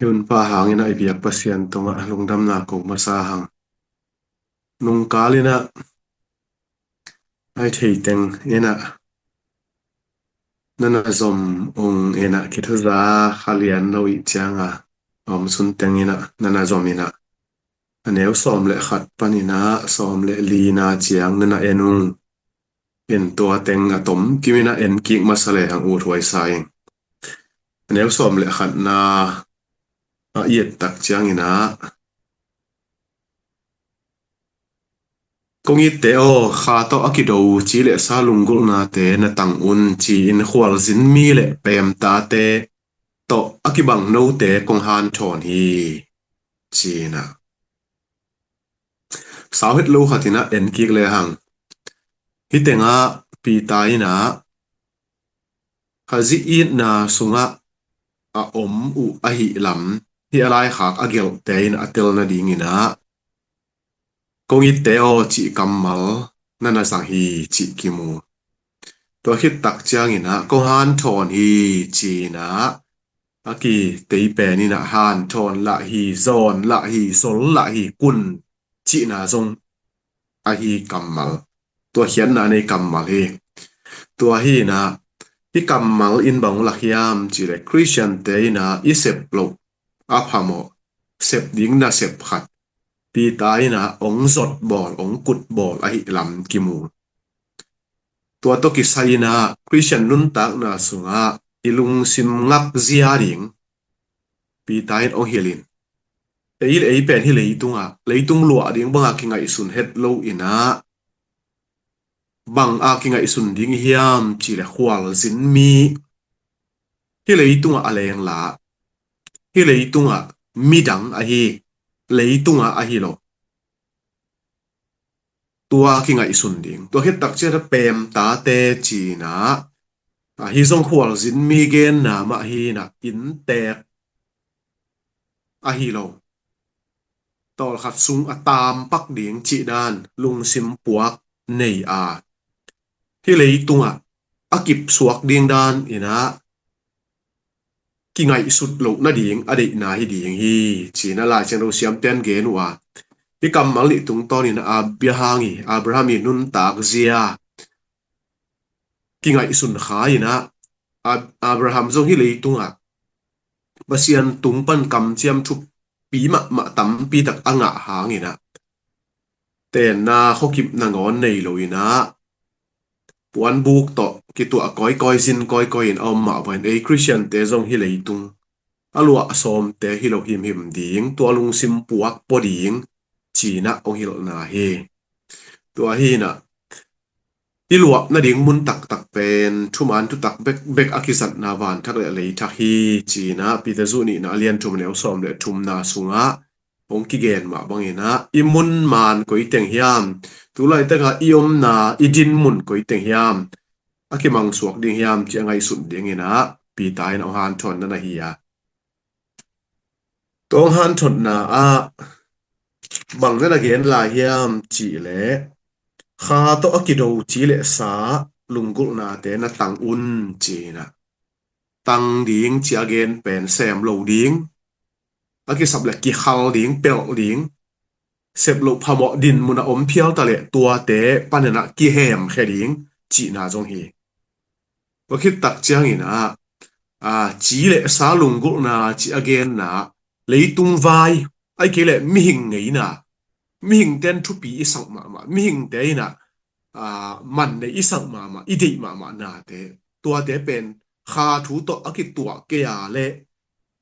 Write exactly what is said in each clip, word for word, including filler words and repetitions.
Hi unpa hangin ah i biak Pasian tungah lungdamna ko masa hang. Nungkal in ah ai theiteng in ah nana zom ung in ah kithuza kha lian lo ih cianga a om sunteng in ah nana zom in ah a neu sawm le khat panin ah sawm le lina ciang nana en ung. En tua teng a tom kimin ah en kik masa le hang ut huai sa ing. A neu sawm le khatna a i et tak ciangin ah, kong itte aw, kha tawh a kido ci le sa lunggulhnate na tang un ci-in khualzin mi le peemtate tawh a kibang note kong hanthawn hi, ci-in ah. Sau het lo khat in ah en kik le hang. Hih tengah Peter in ah Khazih itna sungah a om uh ahih lam hih a laikhak a gelhte in a tel nadingin ah, kong itte aw cih kammal nana zang hi cih kimu. Tua khit tak ciangin ah kong hanthawn hi ci-in ah a kitei pen in ah hanthawn lah hi, zawn lah hi, zol lah hi, kun cihna zong ahi kammal, tua khiatna nei kammal hi. Tua hi in ah hih kammal in bang lak hiam cih le Khristiante in ah i sep loh a phamawh sep ding nasep khat Peter in ah ong zot bawl, ong kut bawl ahih lam kimu. Tua tawh kisai in ah Khristian nuntakna sungah i lungsim ngak zia ding Peter in ong hilh in, ei le ei pen hih leitungah, leitung luah ding bangah kingaihsun het lo in ah bangah kingaihsun ding i hiam cih le khualzin mi, hih leitungah a lengla, hih leitungah midang ahi, leitungah ahi lo. Tua kingaihsun ding. Tua khit tak ciang a peemtate ci-in ah, a hi zong khualzin mi genna mah hi in ah inntek ahi lo. Tawlkhat sung a tampak ding cih dan lungsim puak nei a, hih leitungah a kipsuak ding dan in ah kingaihsut loh nading a deihna hi ding hi, ci-in ah Lai Siangtho siamten gen uh a, hih kammal nih tungtawnin a bia hang hi, Abraham i nuntak zia kingaihsun kha in ah, Ab-, Abraham zong hih leitungah Pasian tung pan kamciam thupi mahmah tampi tak a ngah hangin ah tenna khuakip nangawn nei lo in ah puanbuk tawh kituah kawikawi, zin kawikawi in a om mah bangin ei Khristiante zong hih leitung a luah sawmte hi lo himhim ding, tua lungsim puak pua ding ci-in ah ong hilhna hi. Tua hi in ah i luah nading mun taktak pen thuman thutak bekbek a kizatna vanthak le leithak hi, ci-in ah Peter zuh nihna a lian thum a neu sawm le thumna sungah hong kigen mah bangin ah i mun man koi teng hiam, tu laitakah i omna i din mun koi teng hiam, a kimangsuak ding hiam cih a ngaihsut dingin ah Peter in a hong hanthawnna na hi a. Tua hong hanthawnna ah bang na na gen lai hiam cih leh, kha tawh a kido ci le sa lunggulhnate na tang un ci-in ah, tang ding ci a gen pen sem lo ding, a kisap le kikhal ding, pelh ding, sep loh phamawh din mun a om phial ta le tuate panin ah kihemkhia ding cihna zong hi. Tua khit tak ciangin ah, a, ci le sa lunggulhna ci a genna, leitung vai, ahih kei leh mihing ngeina, mihingte in thupi i sak mahmah, mihingte in ah, a, man nei i sak mahmah, i deih mahmah nate, tuate pen kha thu tawh a kituah kei a leh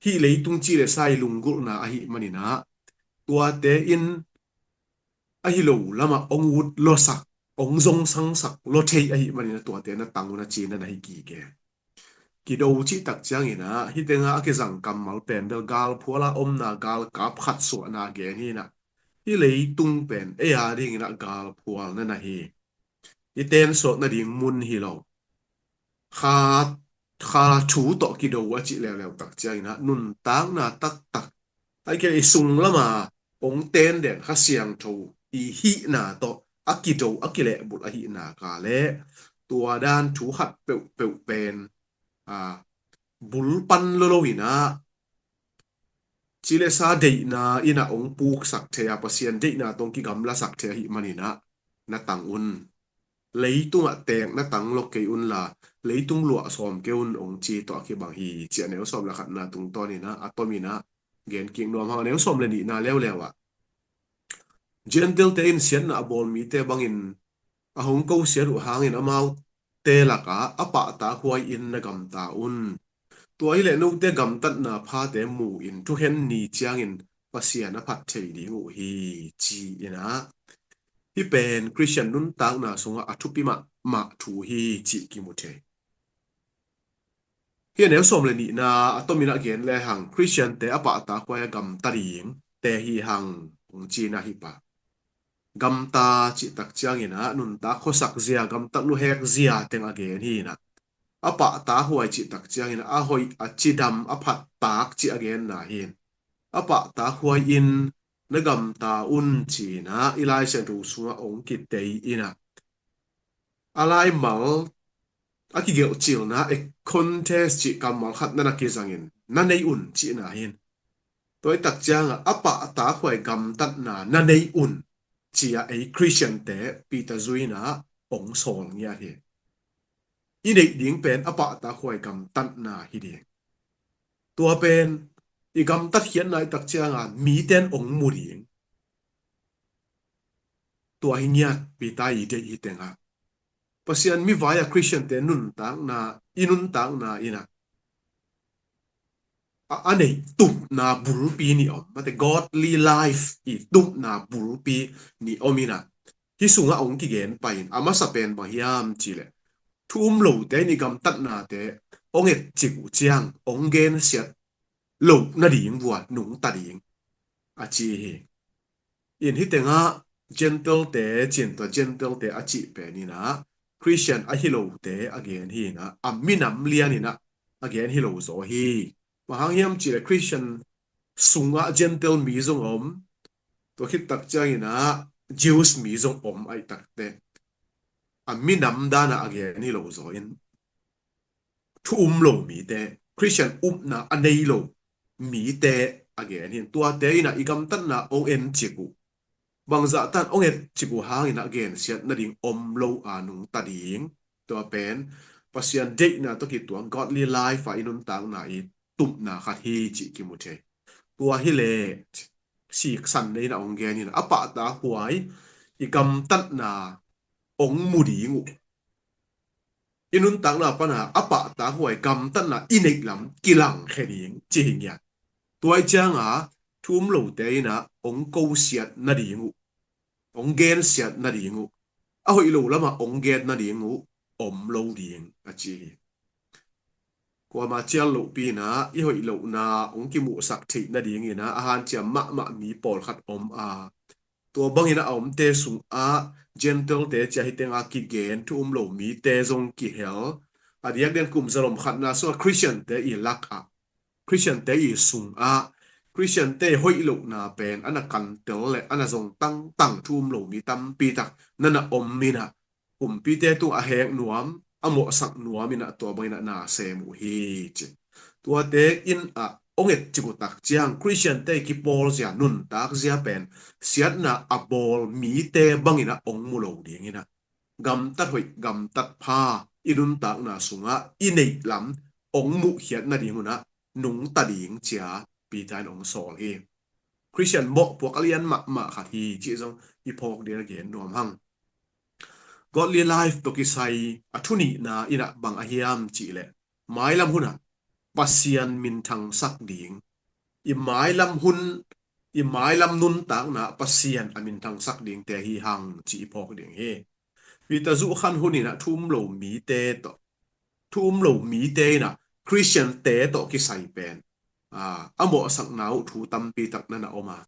hih leitung ci le sa i lunggulhna ahih manin ah, tuate in ahi lo lamah ong ut lawsak, ong zongsangsak lawthei ahih manin ah tuate na tang un a ci-in ah na hi kik e. Kido cih tak ciangin ah, hih tengah a kizang kammal pen bel galphual a omna galkap khat suahna gen hi in ah, hih leitung pen ei a dingin ah galphual na na hi. I tensawt nading mun hi lo. Kha, kha thu tawh kido a cih leuleu tak ciangin ah, nuntakna taktak, ahih kei leh i sung lama ong ten den Kha Siangtho i hihna tawh a kido, a kilehbulh ahihna ka leh, tua dan thu khat peuhpeuh pen, a, bulpan lolo in ah, ci le sa deihna in ah hong puksak thei a, Pasian deihna tawh hong kigamlasak thei ahih manin ah na tang un. Leitungah teek na tang lo kei unla, leitung luah sawm kei un, hong ci tawh a kibang hi, ci a neu sawm le khatna tungtawnin ah a tomin ah gen kik nuam hang. A neu sawm le nihna leuleu ah Gentile-te in siatna a bawl mite bangin a hong kosiat uh hangin amaute lakah a pahtakhuai in na gamta un. Tua hileh note gamtatna phate mu-in thukhen ni ciangin Pasian a phat thei ding uh hi, ci-in ah hih pen Khristian nuntakna sungah a thupi mahmah thu hi cih kimu thei. Hih a neu sawm le nihna a tomin ah gen le hang, Khristiante a pahtakhuai a gamta dingte hi hang, hong ci-in ah hih pa gamta cih tak ciangin ah nuntak khuasak zia, gamtat luhek zia teng a gen hi-in ah, a pahtakhuai cih tak ciangin ah a hoih, a cidam, a phattak cih a genna hi. A pahtakhuai in na gamta un, ci-in ah i Lai Siangtho sungah hong kitei in ah, a laimal a kigelhcilna, a contest cih kammal khat na na kizangin na nei un cihna hi. Tua hi tak ciangah a pahtakhuai gamtatna na nei un, ci-a ei Khristiante Peter zui-in ah hong sawl ngiat hi. I neih ding pen a pahtakhuai gamtatna hi ding. Tua pen i gamtat khiatna hi tak ciangah mite in hong mu ding. Tua hi ngiat Peter i deih hi tengah. Pasian mivai a Khristiante nuntakna, i nuntakna in ah a, a neih tupna bulpi nih om. Mate, godly life i tupna bulpi nih om in ah, hih sungah hong kigen pai in, a masa pen bang hiam cih leh thu um lote in i gamtatnate hong etcik uh ciang hong gensiat loh nading vua nungta ding a ci hi. In hih tengah Gentile-te, ci-in tua Gentile-te a cih pen in ah Khristian ahi lote a gen hi-in ah, a minam lian in ah a gen hi lo zaw hi. Bang hang hiam cih leh Khristian sungah Gentile mi zong om, tua khit tak ciangin ah Jews mi zong om, ahih tak teh a minam dan ah a gen hi lo zaw in, thu um lo mite, Khristian upna a nei lo mite a gen hi. Tuate in ah i gamtatna hong etcik uh, bangzah tan hong etcik uh hangin ah gensiat nading om lo a nungta ding. Tua pen Pasian deihna tawh kituak godly life a i nuntakna i tupna khat hi cih kimu thei. Tua hileh siksan nei in ah hong gen in ah, a pahtakhuai i gamtatna hong mu ding uh, i nuntakna pana a pahtakhuai gamtatna i neih lam kilangkhia ding ci hi ngiat. Tua hi ciangah thu um lote in ah hong kosiat nading uh, hong gensiat nading uh, a hoih lo lamah hong gen nading uh om lo ding a ci hi. Kuamah cial lohpi in ah i hoih lohna hong kimuhsak theih nadingin ah a hanciam mahmah mi pawlkhat om a, tua bangin ah a omte sungah Gentile-te ci-a hih tengah kigen thu um lo mite zong kihel. A diakdiak kum zalom khatna sungah Khristiante i lakah, Khristiante i sungah Khristiante hoih lohna pen a na kantel le a na zong tangtang thu um lo mi tampi tak na na om in ah, kumpite tungah a hek nuam, a mawhsak nuam in ah tua bangin ah na sem uh hi ci. Tuate in ah hong etcik uh tak ciang Khristiante kipawlzia, nuntakzia pen siatna a bawl mite bangin ah hong mu lo dingin ah, gamtat hoih, gamtat pha i nuntakna sungah i neih lam hong muhkhiat nading un ah nungta ding ci-a Peter in hong sawl hi. Khristian mawhpuak a lian mahmah khat hi cih zong i phawk ding a gen nuam hang. Godly life tawh kisai a thu nihna in ah bang a hiam cih leh, mailam hunah Pasian minthangsak ding, i mailam hun, i mailam nuntakna Pasian a minthangsak dingte hi hang cih i phawk ding hi. Peter zuhkhan hun in ah thu um lo mite tawh, thu um lo mite in ah Khristiante tawh kisai pen, aa, a mawhsakna uh thu tampi tak na na om a,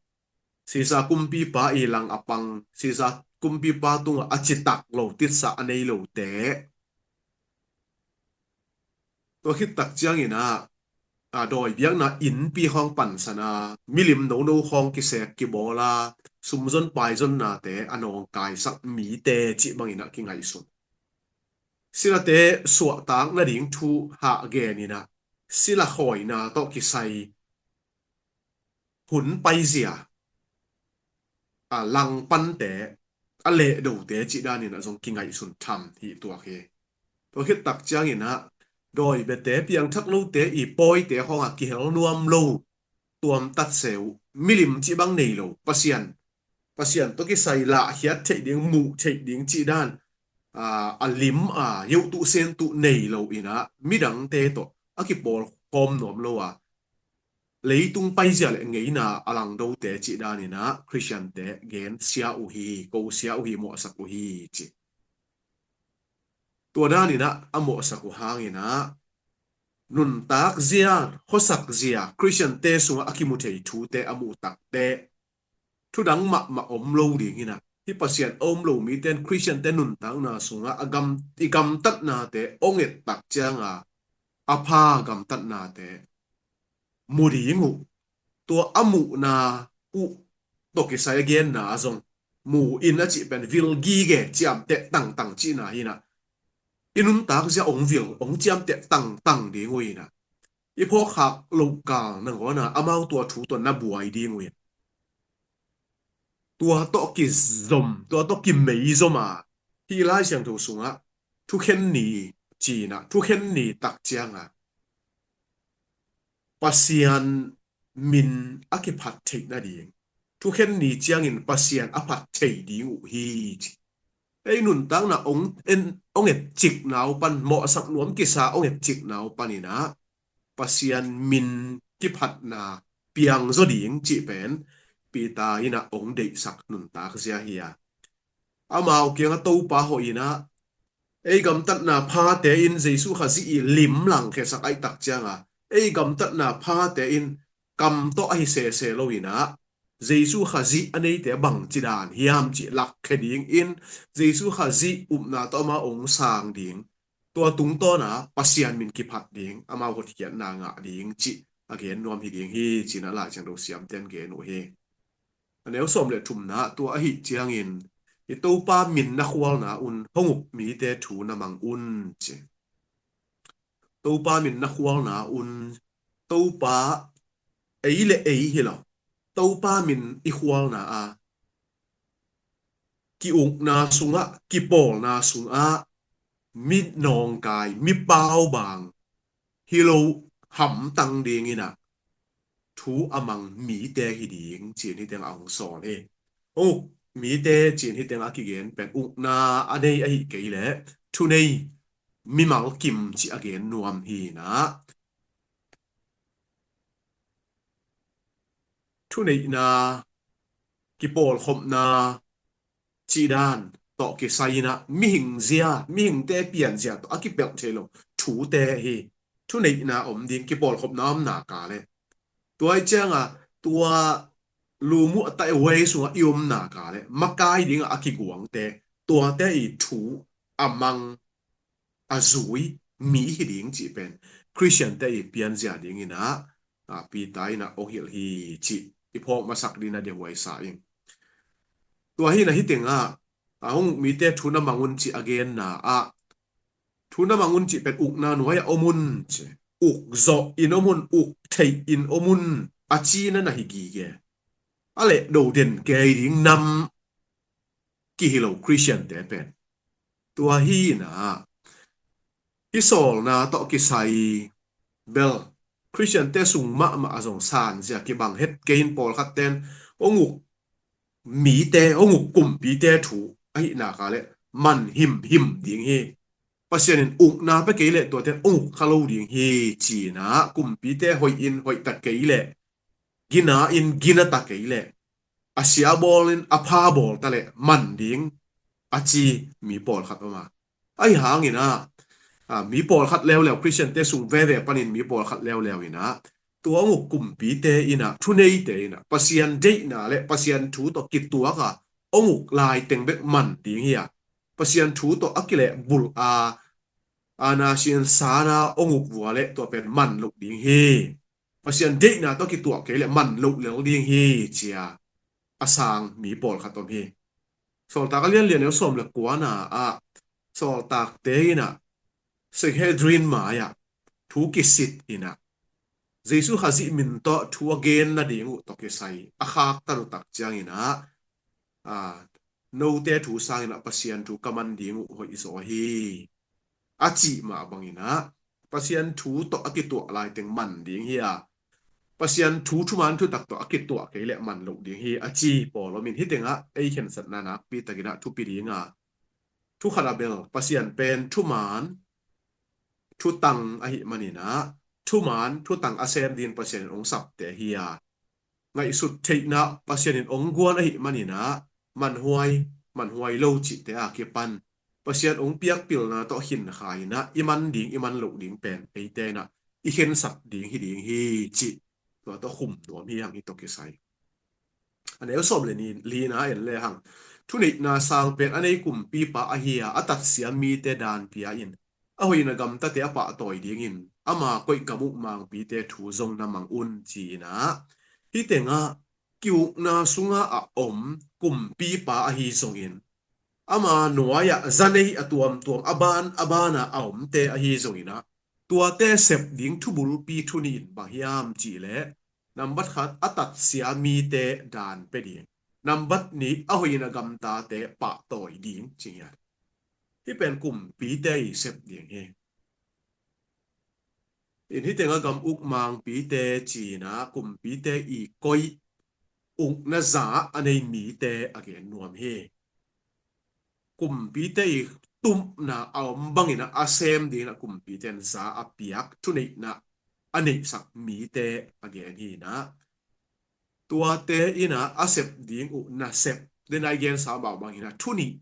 Caesar kumpipa i lang a pang, Caesar kumpipa tungah a citak lo, titsa a nei lote, tua khit tak ciangin ah, a, dawi biakna innpi khawng pansan a, milim nono khawng kisek kibawl a, sumzon paizonnate a nawngkaisak mite cih bangin ah kingaihsun. Silate suahtak nading thu hah genin ah, sila khawina tawh kisai hun paizia, a langpante, a lehdote cih danin ah zong kingaihsun tham hi tuak hi. Tua khit tak ciangin ah dawi biate, piangthak lote i pawite khawngah kihel nuam lo, tuamtat se uh, milim cih bang nei lo, Pasian, Pasian tawh kisai lahkhiat theih ding, muh theih ding cih dan, a, a lim a, yohtuh sentuh nei lo in ah midangte tawh a kipawlkhawm nuam lo a, leitung paizia le ngeina a langdote cih danin ah Khristiante gensia uh hi, kosia uh hi, mawhsak uh hi ci. Tua danin ah a mawhsak uh hangin ah nuntak zia, khuasak zia, Khristiante sungah a kimu thei thute a muh takteh thudang mahmah om lo ding in ah, hih Pasian a om lo mite in Khristiante nuntakna sungah a gam, i gamtatnate hong et tak cianga a pha gamtatnate mu ding uh. Tua a muhna uh tawh kisai a genna ah zong mu in a cih pen vil gige, ciamteh tangtang cihna hi in ah, i nuntak zia hong vil, hong ciamteh tangtang ding uh in ah, i phawkkhak loh kal nangawn ah amau tua thu tawh na buai ding uh in, tua tawh kizom, tua tawh kimeizom a, hih Lai Siangtho sungah thukhen ni ci in ah, thukhen ni tak cianga Pasian min a kiphat theih nading, thukhen ni ciangin Pasian a phat thei ding uh hi ci. Ei nuntakna hong en, hong etcikna uh pan, mawhsak nuam kisa hong etcikna uh panin ah Pasian min kiphatna piangzaw ding cih pen Peter in ah hong deihsak nuntak zia hi a, amau kiangah Topa hawh in ah, ei gamtatna phate in Jesu Khazih i lim langkhiasak ahih tak cianga, ei gamtatna phate in kam tawh ahi sese lo in ah, Jesu Khazih a neite bangci dan hiam cih lakkhia dingin, Jesu Khazih upna tawh amau hong sang ding, tua tungtawna Pasian min kiphat ding, amau hotkhiatna ngah ding cih a gen nuam hi ding hi ci in ah Lai Siangtho siamte in gen uh hi. A neu sawm le thumna, tua ahih ciangin i Topa min na khualna un hong uk mite thu na mang un ci. Topa min na khualna un, Topa, ei le ei hi lo, Topa min i khualna a, ki-ukna sungah, kipawlna sungah mi nawngkai, mi paubang hi lo hamtang ding in ah thu a mang mite hi ding ci in hih teng ah hong sawl hi. Hong uk mite ci in hih teng ah kigen pen ukna a nei ahih kei leh thunei, mimal kim cih a gen nuam hi in ah, thuneihna, kipawlkhopna cih dan tawh kisai in ah mihing zia, mihingte pianzia tawh a kipelh thei lo thute hi. Thuneihna om ding, kipawlkhopna om nak leh, tua ahih cianga tua lumuh a tai wei sungah i om nak leh makai dingah a kiguangte, tuate i thu a mang, a zui mi hi ding cih pen Khristiante i pianzia ding in ah, a, Peter in ah hong hilh hi cih i phawk masak ding a dehuai sa ing. Tua hi in ah hih teng ah, a, hong uk mite thu na mang un cih a genna ah, thu na mang un cih pen ukna nuai ah om un ci. Uk zawh in om un, uk theih in om un, a cina na hi gige. A lehdo den kei ding nam kihi lo Khristiante pen. Tua hi in ah, i sawlna tawh kisai bel Khristiante sung mahmah a zong sanzia kibang het kei in, pawlkhatte in hong uk mite, hong uk kumpite thu ahih nak leh man himhim ding hi. Pasian in ukna pia kei leh tuate hong uk kha lo ding hi ci in ah, kumpite hoih in hoih ta kei leh, gina in gina ta kei leh, a sia bawl in a pha bawl ta leh man ding a ci mi pawlkhat om a. Ahi hangin ah, a, mi pawlkhat leuleu, Khristiante sung veve panin mi pawlkhat leuleu in ah, tua hong uk kumpite in ah, thuneite in ah, Pasian deihna le Pasian thu tawh kituak a hong uk laiteng bek man ding hi a, Pasian thu tawh a kilehbulh a, a na sin sana hong uk vua le tua pen man loh ding hi. Pasian deihna tawh kituak kei le man loh lel ding hi, cia a sang mi pawlkhat om hi. Sawltak a lian lian eu sawm le kuana ah, sawltakte in ah Sanhedrin mai-ah thu kisit in ah, Jesu Khazih min tawh thu a gen nading uh tawh kisai a khaktan uh tak ciangin ah, a, note thu sangin ah Pasian thu ka man ding uh hoih zaw hi, a cih mah bangin ah Pasian thu tawh a kituah laiteng man ding hi a, Pasian thu thuman thutak tawh a kituah kei leh man loh ding hi, a ci pawl om in, hih tengah ei khensatna nakpi takin ah thupi ding a, thu khat a bel Pasian pen thuman thutang ahih manin ah, thuman thutang a sem dingin Pasian in hong sapte hi a, ngaihsut theihna Pasian in hong guan ahih manin ah, manhuai, manhuai lo cihte a kipan Pasian hong piak pilna tawh khin kha in ah, i man ding, i man loh ding pen eite in ah i khensat ding hi ding hi, cih tua tawh khum nuam hi hang, hih tawh kisai. A neu sawm le ni, lina en le hang. Thuneihna sang pen a nei kumpipa ahi a, a tatsiam mite dan pia in, a hoihna gamtate a pahtawi dingin ama koih gam uk mangpite thu zong na mang un, ci-in ah, hih tengah ki-ukna sungah a om kumpipa ahi zongin, ama nuai-ah za nei a tuamtuam, a ban a banah a omte ahi zongin ah, tuate sep ding thubulpi thu nih in bang hiam cih leh, nambat khat, a tatsia mite dan pe ding. Nambat nih, a hoihna gamtate pahtawi ding, ci hi. Hih pen kumpite i sep ding hi. In hih tengah gam uk mangpite ci-in ah kumpite i koih, ukna za a nei mite a gen nuam hi. Kumpite i tupna a om bangin ah a sem dingin ah kumpite in za a piak, thuneihna a neihsak mite a gen hi in ah, tuate in ah a sep ding uh nasep, den a i gensa mah bangin ah thu nih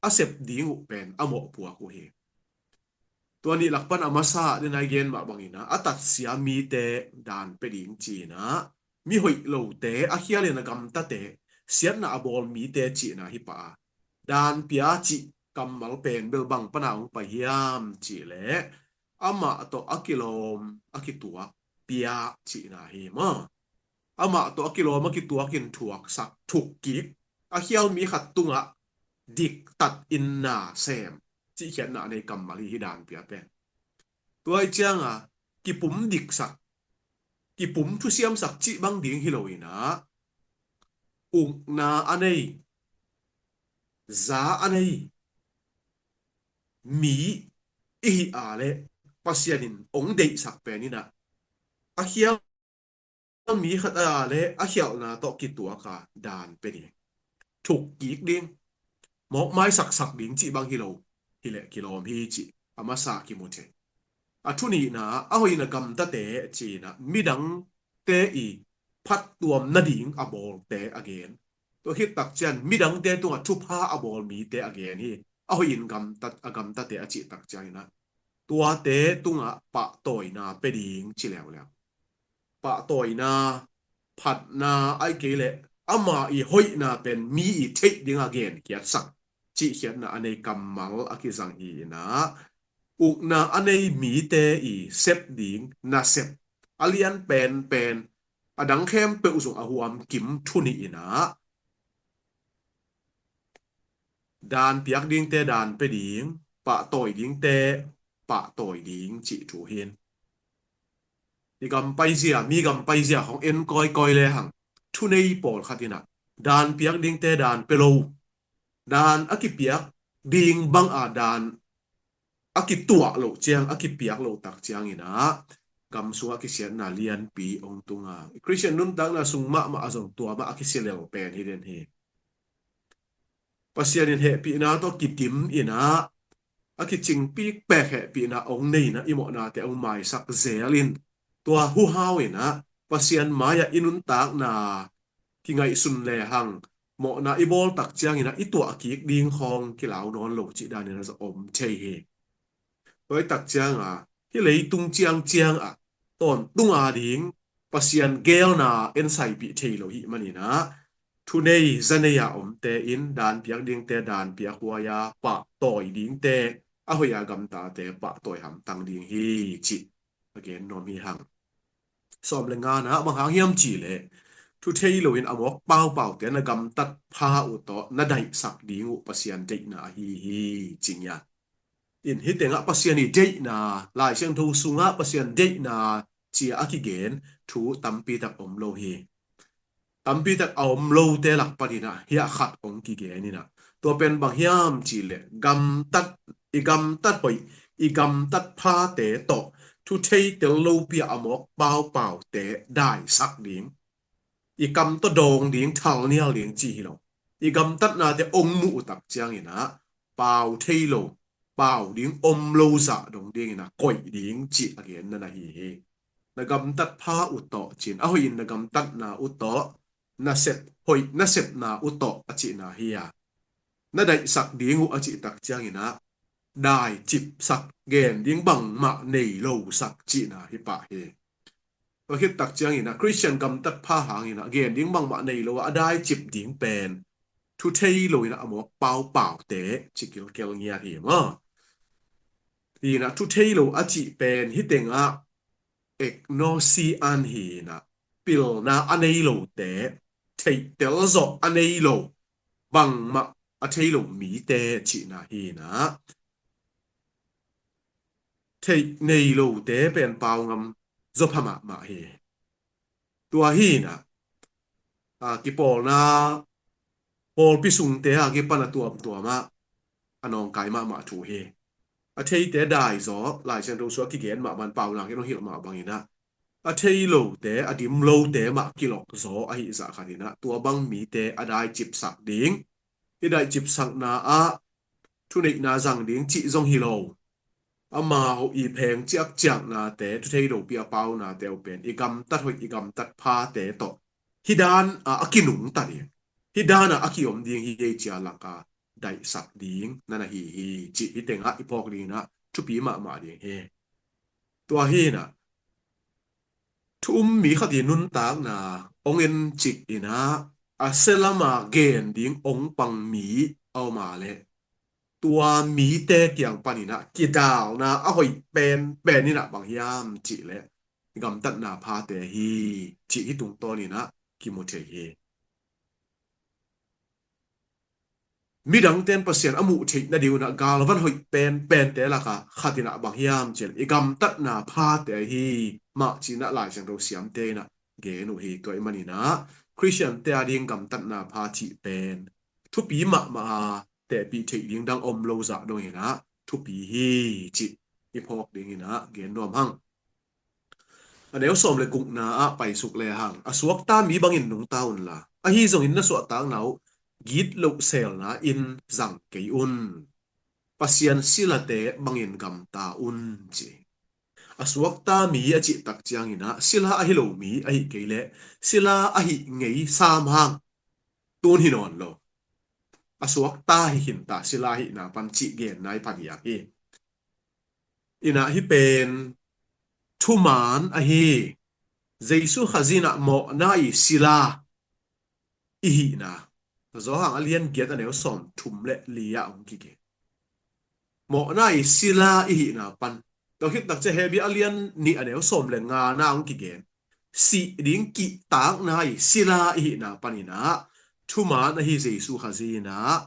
a sep ding uh pen a mawhpuak uh hi. Tua nih lak pan a masa, den a i gen mah bangin ah, a tatsia mite dan pe ding ci-in ah, mi hoih lote, a khialin a gamtate, siatna a bawl mite cihna hi pah a, dan pia cih kammal pen bel bang pana hong pai hiam cih leh, amah tawh a kilawm a kituak pia cihna hi maw. Amah tawh a kilawm a kituakin thuaksak, thuk kik, a khial mi khat tungah diktat in na sem, cihkhiatna a nei kammal hi, hih dan pia pen. Tua ih cianga kipum diksak, kipum thusiamsak cih bang ding hi lo in ah, ukna a nei, za a nei mi i hih a leh, Pasian in hong deihsak pen in ah, a khial mi khat a leh a khialhna tawh kituak a dan pe ding, thuk kik ding, mawkmai saksak ding cih bang hi lo. Hi leh kilawm hi cih a masa kimu thei. A thu nihna, a hoihna gamtate ci-in ah, midangte i phattuam nading a bawlte a gen. Tua khit tak ciang midangte tungah thupha a bawl mite a gen hi. A hoihin gamtat, a gamtate a cih tak ciangin ah, tuate tungah pahtawina pe ding ci leuleu. Pahtawina, phatna, ahih kei leh ama i hoihna pen mi i theih ding a genkhiatsak, cihkhiatna a nei kammal a kizang hi in ah, ukna a nei mite i sep ding nasep a lian penpen, a dang khempeuh zong a huam kim thu nih in ah, dan piak dingte dan pe ding, pahtawi dingte pahtawi ding cih thu hi. I gam paizia, mi gam paizia hong en kawikawi le hang, thunei pawlkhat in ah dan piak dingte dan pe lo, dan a kipiak ding bang a dan a kituah loh ciang, a kipiak loh tak ciangin ah, gam sungah kisiatna lianpi hong tung a, Khristian nuntakna sung mahmah a zong tua mah a kisia lel pen hi den hi. Pasian in hehpihna tawh kidim in ah, a kicingpik pek hehpihna hong nei in ah, i mawhnate hong maisak zel in, tua huhau in ah Pasian mai-ah i nuntakna kingaihsun le hang, mawhna i bawl tak ciangin ah i tuah kik ding khawng kilau nawn lo cih danin a za om thei hi. Tua ih tak cianga, hih leitung ciangciang ah tawntung a ding Pasian geelna ensaipih thei lo hih manin ah, thunei zanei a omte in dan piak dingte dan piak huai a, pahtawi dingte, a hoih a gamtate pahtawi hamtang ding hi cih a gen nuam hi hang. Sawm le ngana, bang hang hiam cih leh, thu thei loin a mawk paupaute na gamtat pha uh tawh na daihsak ding uh Pasian deihna ahi hi, ci ngiat. In hih tengah Pasian i deihna, Lai Siangtho sungah Pasian deihna ci-a a kigen thu tampi tak om lo hi. Tampi tak a om lote lak panin ah hiah khat hong kigen in ah, tua pen bang hiam cih leh gamtat, i gamtat hoih, i gamtat phate tawh thu theitel lopi-a a mawk paupaute daisak ding, i kam tawh dawng ding, thalnial ding cih hi lo. I gamtatnate hong muh uh tak ciangin ah pau thei lo, pau ding om lo zah dong dingin ah koih ding cih a genna na hi hi. Na gamtat pha uh tawh ci-in, a hoihin na gamtatna uh tawh, na sep hoih, na sepna uh tawh a cihna hi a, na daihsak ding uh a cih tak ciangin ah dai cipsak, gen ding bangmah nei lo sak cihna hi pah hi. Tua khit tak ciangin ah Khristian gamtat pha hangin ah gen ding bangmah nei lo a, a dai cip ding pen thu thei lo in ah a mawk paupaute ci kilkel ngiat hi maw. Hi in ah thu thei lo a cih pen hih tengah agnosia hi in ah, pilna a nei lote, theihtel zawh a nei lo, bangmah a thei lo mite cihna hi in ah, theih nei lote pen pau ngam zaw pha mahmah hi. Tua hi in ah, a, kipawlna pawlpi sungte a kipan a tuamtuam ah a nawngkai mahmah thu hi. A theite dai zaw, Lai Siangtho sung a kigen mahmah in, pau nak in hong hilh mah bangin ah, a thei lote, a dim lote mah kilok zaw ahih zah khat in ah, tua bang mite a dai cipsak ding, i dai cipsakna ah thuneihna zang ding cih zong hi lo, amau i pheng ciakciaknate, thu thei lopi a paunate uh pen i gamtat hoih, i gamtat phate tawh hih dan ah a kinungta ding, hih dan ah a kiom ding hi ei ci-a lak ah daihsak ding na na hi hi cih hih tengah i phawk ding in ah thupi mahmah ding hi. Tua hi in ah, thu um mi khat i nuntakna hong en cik in ah, a sia lam a gen ding hong pang mi a om a leh, tua mite kiang panin ah kidalna a hoih penpen in ah bang hiam cih leh gamtatna phate hi cih hih tungtawn in ah kimu thei hi. Midangte in Pasian a muh theih nading un ah galvan hoih penpente lak ah khat in ah bang hiam cih leh i gamtatna phate hi, mah ci-in ah Lai Siangtho siamte in ah gen uh hi. Tua ahih manin ah Khristiante a ding gamtatna pha cih pen thupi mahmah a, tehpih theih ding dang om lo zah dongin ah thupi hi cih i phawk dingin ah gen nuam hang. A neu sawm le gukna ah paisuk le hang, a suakta mi bangin nungta unla, ahi zongin na suahtakna uh gitloh selna in zang kei un. Pasian silate bangin gamta un, ci. A suakta mi a cih tak ciangin ah sila ahi lo mi ahih kei leh sila ahi ngei sam hang tun hi nawn lo. A suakta hi khinta, sila ahihna pan cih genna i padiak hi. In ah hih pen thuman ahi, Jesu Khazih in ah mawhna i sila i hihna, Johan a lian giat a neu sawm thum le li ah hong kigen. Mawhna i sila i hihna pan, tua khit tak ciang Hebru a lian nih a neu sawm le ngana hong kigen, sih ding kihtakna i sila i hihna panin ah thuman ahi Jesu Khazih in ah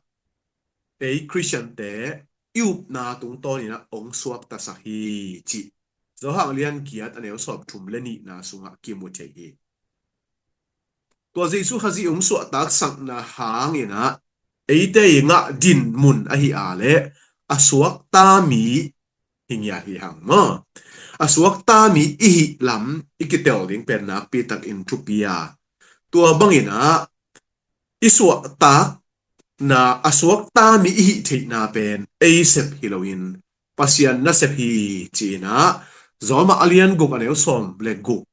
ei Khristiante i upna tungtawnin ah hong suaktasak hi, cih Johan a lian giat a neu sawm thum le nihna sungah kimu thei hi. Tua Jesu Khazih hong suahtaksakna hangin ah eite i ngah dinmun ahi a leh a suakta mi hi ngiat hi hang maw. A suakta mi i hih lam i kitel ding pen nakpi takin thupi a, tua bangin ah i suahtakna, a suakta mi i hih theihna pen ei sep hi loin Pasian nasep hi, ci-in ah Roma a lian guk a neu sawm le guk,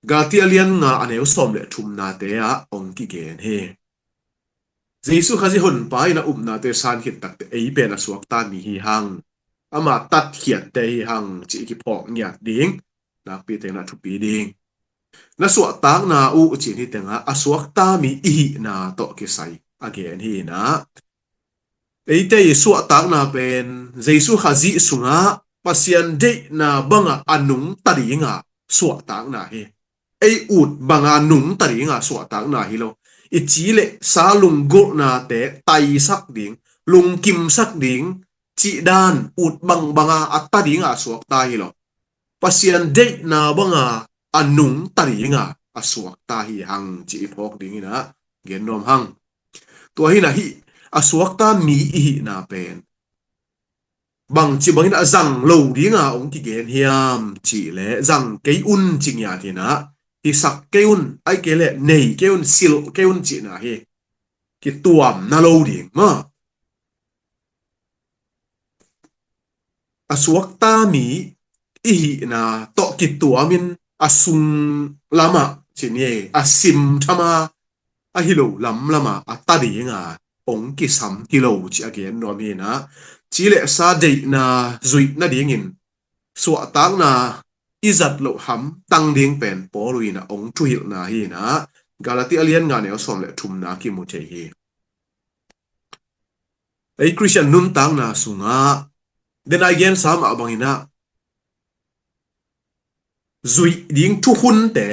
Galati a lian nga a neu sawm le thumnate ah hong kigen hi. Jesu Khazih Honpa in a upnate san khit takte ei pen a suakta mi hi hang, ama tatkhiatte hi hang, cih i kiphawk ngiat ding nakpi tengah thupi ding. Na suahtakna uh, cih ni tengah a suakta mi i hihna tawh kisai a gen hi in ah, eite i suahtakna pen Jesu Khazih sungah Pasian deihna bangah a nungta dingah suahtakna hi. Ei ut banga nungta dingah suahtakna hi lo. I ci le sa lunggulhnate taisak ding, lungkimsak ding, cih dan ut bangbanga a ta dingah suakta hi lo. Pasian deihna banga a nungta dinga a suakta hi hang ci i phawk dingin ah gen nuam hang. Tua hi-in ah hih a suakta mi i hihna pen bangci bangin ah zang lo dinga hong kigen hiam cih leh zang kei un ci ngiat hi-in ah, hisak kei un, ahih kei leh nei kei un, silh kei un cihna hi. Kituamna lo ding maw. A suakta mi i hihna tawh kituamin a sung lamah ci ni, a sim thama a hi lo lamlamah a ta dinga hong kisam hi lo ci a gen nuam hi-in ah, ci leh sa deihna zuih nadingin suahtakna i zat loh hamtang ding pen Paul in ah hong thuhilhna hi-in ah, Galati a lian nga neu sawm le thumna kimu thei hi. Ei Khristian nuntakna sungah, den a i gensa mah bangin ah, zuih ding thukhunte,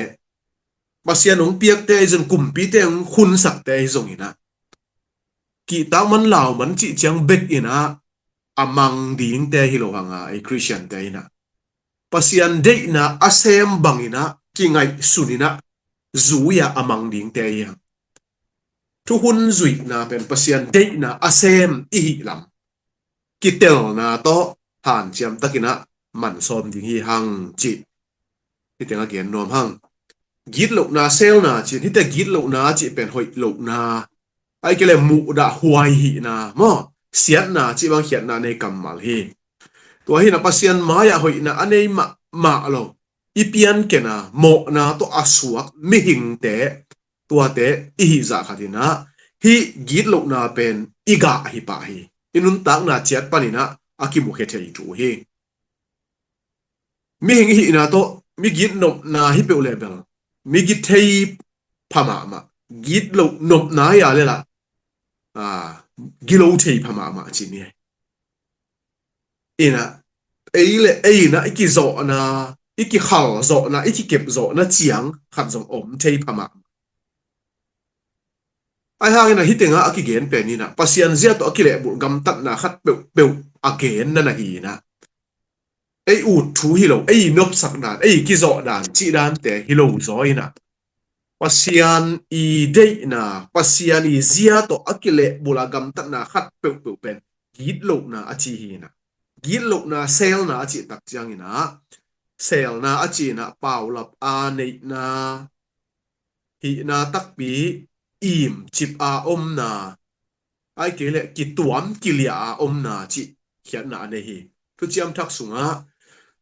Pasian hong piakte ahi zong, kumpite hong khunsakte ahi zongin ah, kihtak man lau man cih ciang bek in ah a mang dingte hi lo hang a, ei Khristiante in ah Pasian deihna a sem bangin ah kingaihsun in ah zui-a a mang dingte hi hang. Thukhun zuihna pen Pasian deihna a sem i hih lam kitelna tawh hanciam takin ah man sawm ding hi hang cih hih teng a gen nuam hang. Gitlohna, selna cih, hih teng gitlohna cih pen hoih lohna, ahih kei leh muhdah huai hihna maw, siatna cih bang khiatna nei kammal hi. Tua hi-in ah Pasian mai-ah hoihna a nei mahmah lo, i piankhia mawhna tawh a suak mihingte, tuate i hih zah khat in ah hih gitlohna pen i gah hi pah hi. I nuntakna ciat panin ah a kimukhia thei thu hi. Mihing i hihna tawh mi gitnopna hi peuh leh bel mi git thei pha mahmah, gitloh nopna hi a leh lah, aa, gilo thei pha mahmah ci ni. In ah ei le ei in ah i kizawhna, i kikhalzawhna, i kikepzawhna ciang khat zong om thei pha mahmah. Ahi hangin ah hih tengah a kigen pen in ah Pasian zia tawh a kilehbulh gamtatna khat peuhpeuh a genna na hi in ah, ei ut thu hi lo, ei nopsak dan, ei kizawh dan cih dante hi lo zaw in ah, Pasian i deihna, Pasian i zia tawh a kilehbulh a gamtatna khat peuhpeuh pen gitlohna a ci hi in ah, gitlohna, selna a cih tak ciangin ah, selna a cih in ah paulap a neihna, hihna takpi, imcip a omna, ahih kei leh kituam kilia a omna cih khiatna a nei hi. Thuciam Thak sungah,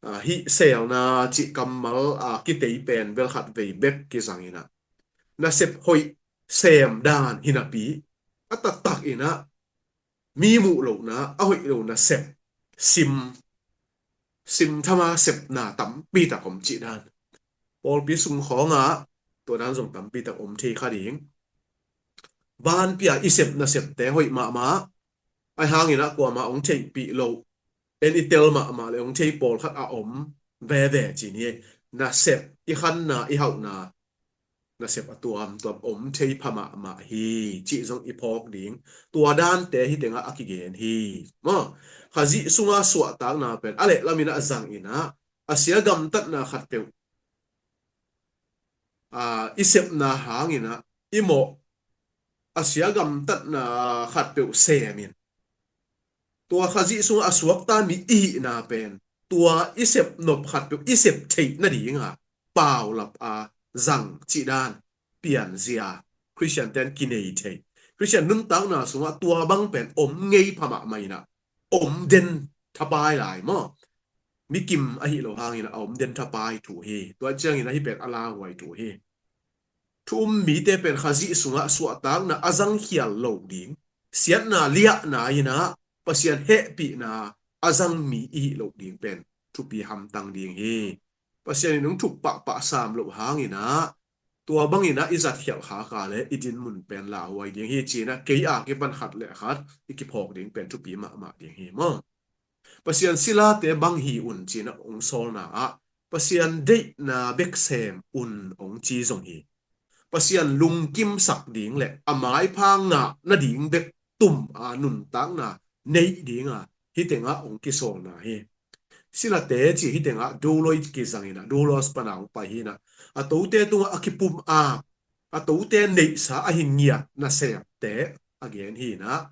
aa, hih selna cih kammal, aa, kitei pen bel khat vei bek kizang in ah, nasep hoih sem dan hi napi, a taktak in ah mi muh lohna, a hoih lo nasep, sim, sim thama sepna tampi tak om cih dan. Pawlpi sung khawngah tua dan zong tampi tak om thei kha ding. Vanpi-a i sep nasepte hoih mahmah, ahi hangin ah kuamah hong theihpih loh, en i tel mahmah le hong thei pawlkhat a om veve ci ni. Nasep, i khanna, i hauhna, nasep a tuamtuam om thei pha mahmah hi cih zong i phawk ding. Tua dante hih tengah a kigen hi maw. Khazih sunga suahtakna pen a lehlamin ah zang in ah, a sia gamtatna khatpeuh, aa, i sepna hangin ah i mawh, a sia gamtatna khatpeuh semin, tua Khazih sungah a suakta mi i hihna pen tua i sep nop khatpeuh i sep theih nadinga paulap a zang cih dan pianzia Khristian ten kinei thei. Khristian nuntakna sungah tua bang pen om ngei pha mahmah in ah, om den thapai lai maw. Mi kim ahi lo hangin a om den thapai thu hi. Tua ciangin ahi pen a lauhuai thu hi. Thu um mite pen Khazih sungah suahtakna a zangkhial lo ding, siatna liahna in ah Pasian hehpihna a zang mi i hih loh ding pen thupi hamtang ding hi. Pasian in hong thup pahpah sam loh hangin ah, tua bangin ah i zatkhialh khak a leh i dinmun pen lauhuai ding hi ci-in ah, kei a kipan khat le khat i kiphawk ding pen thupi mahmah ding hi maw. Pasian silate bang hi un ci-in ah hong sawlna ah, Pasian deihna bek sem un hong ci zong hi. Pasian lungkimsak ding le a maipha ngah nading bek tum a nuntakna neih dinga hih tengah hong kisawlna hi. Silate ci hi tengah doulos kizang inah, doulos pana hong pai hi inah, a tote tungah a kipum a, a tote neihsa ahi ngiat nasemte a gen hi inah,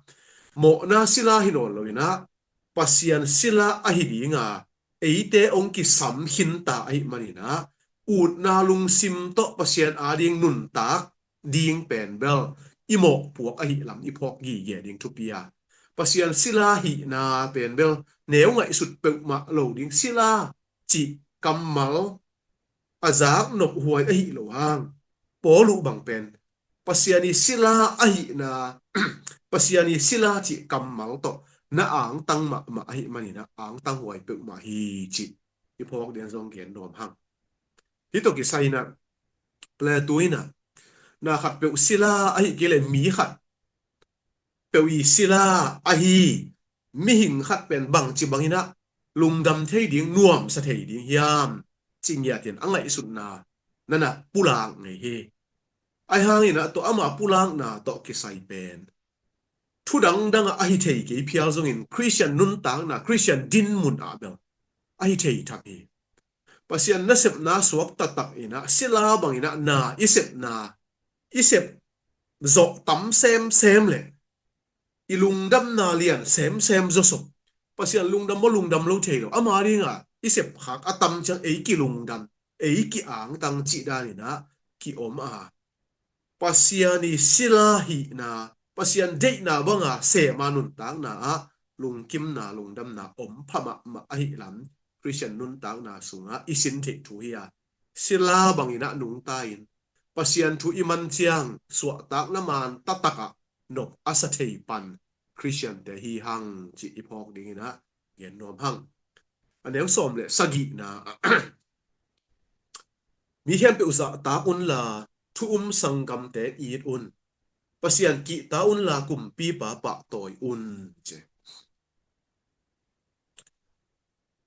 mawhna sila hi nawn lo inah, Pasian sila ahi dinga eite hong kisam khinta ahi maninah, utna lungsim tawh Pasian ading nuntak ding pen bel i mawhpuak ahi lam i phawk gige ding thupi a, Pasian sila hihna pen bel neu ngaihsut peuhmah lo ding. Sila cih kammal a zak nophuai ahi lo hang, Paul uh bang pen Pasian i sila ahihna, Pasian i sila cih kammal tawh na angtang mahmah ahi maninah angtang huai peuhmah hi cih i phawk ding zong gen nuam hang. Hih tawh kisai inah le tu inah, na khat peuh sila ahi kei le mi khat peuh i sila ahi mihing khat pen bangci bang inah lungdam thei ding, nuamsa thei ding hiam ci ngiatin a ngaihsutna nana pulak ngei hi. Ahi hang inah tua ama pulakna tawh kisai pen thu dangdang ah ahi thei kei phial zongin Khristian nuntakna, Khristian dinmun ah bel ahi thei tham hi. Pasian nasepna suak taktak inah sila bang inah na i sepna, i sep zawh tam semsem le i lungdamna lian semsem zawsop, Pasian lungdam maw lungdam lo thei lo, ama dinga i sepkhak a tam ciang ei kilungdam, ei ki-angtang cih dan inah ki-om a, Pasian i sila hihna, Pasian deihna banga sema nuntakna ah lungkimna, lungdamna om pha mahmah ahi lam Khristian nuntakna sungah i sin theih thu hi a, sila bang inah nungta in Pasian thu i man ciang suahtakna man taktak ah nop a sa thei pan Khristiante hi hang cih i phawk ding inah gen nuam hang. A neu sawm le sagihna ah, mi khempeuh zahtak unla thu um sanggamte it un, Pasian kihta unla kumpipa pahtawi un ci.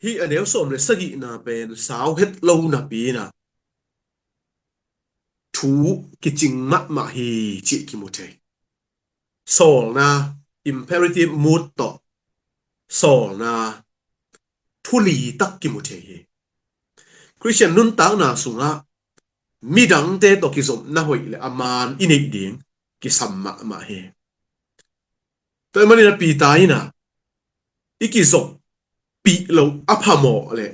Hih a neu sawm le sagihna pen sau het lo napi inah thu kicing mahmah hi cih kimu thei. Sawlna, imperative mood tawh sawlna thu litak kimu thei hi. Khristian nuntakna sungah midangte tawh kizopna hoih le a man i neih ding kisam mahmah hi. Tua ahih manin a Peter inah i kizoppih loh a phamawh le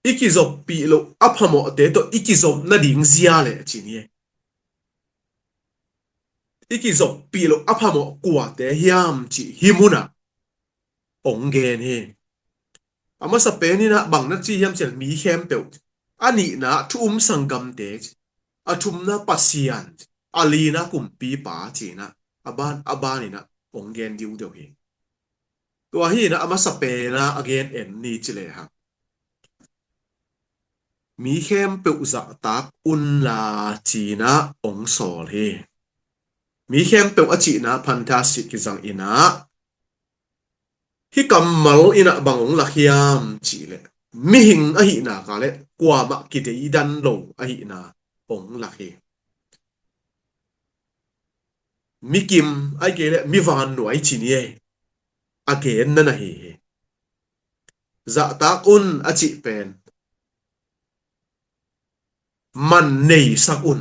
i kizoppih loh a phamawhte tawh i kizop nading zia le a ci ni. I kizoppih loh a phamawh kuate hiam cih hih munah hong gen hi. A masa pen inah bang na ci hiam cih leh mi khempeuh, a nihna thu um sanggamte, a thumna Pasian, a lina kumpipa cinah a ban a ban inah hong gen diudeu hi. Tua hi inah a masa pena a gen en ni ci lehang, mi khempeuh zahtak unla cinah hong sawl hi. Mi khempeuh a cihna phantasia kizang inah, hih kammal inah bang hong lak hiam cih leh mihing ahihna ka le kuamah kideidan lo ahihna hong lak hi. Mikim ahih kei leh mi vannuai ci ni ei, a genna na hi hi. Zahtak un a cih pen man neisak un,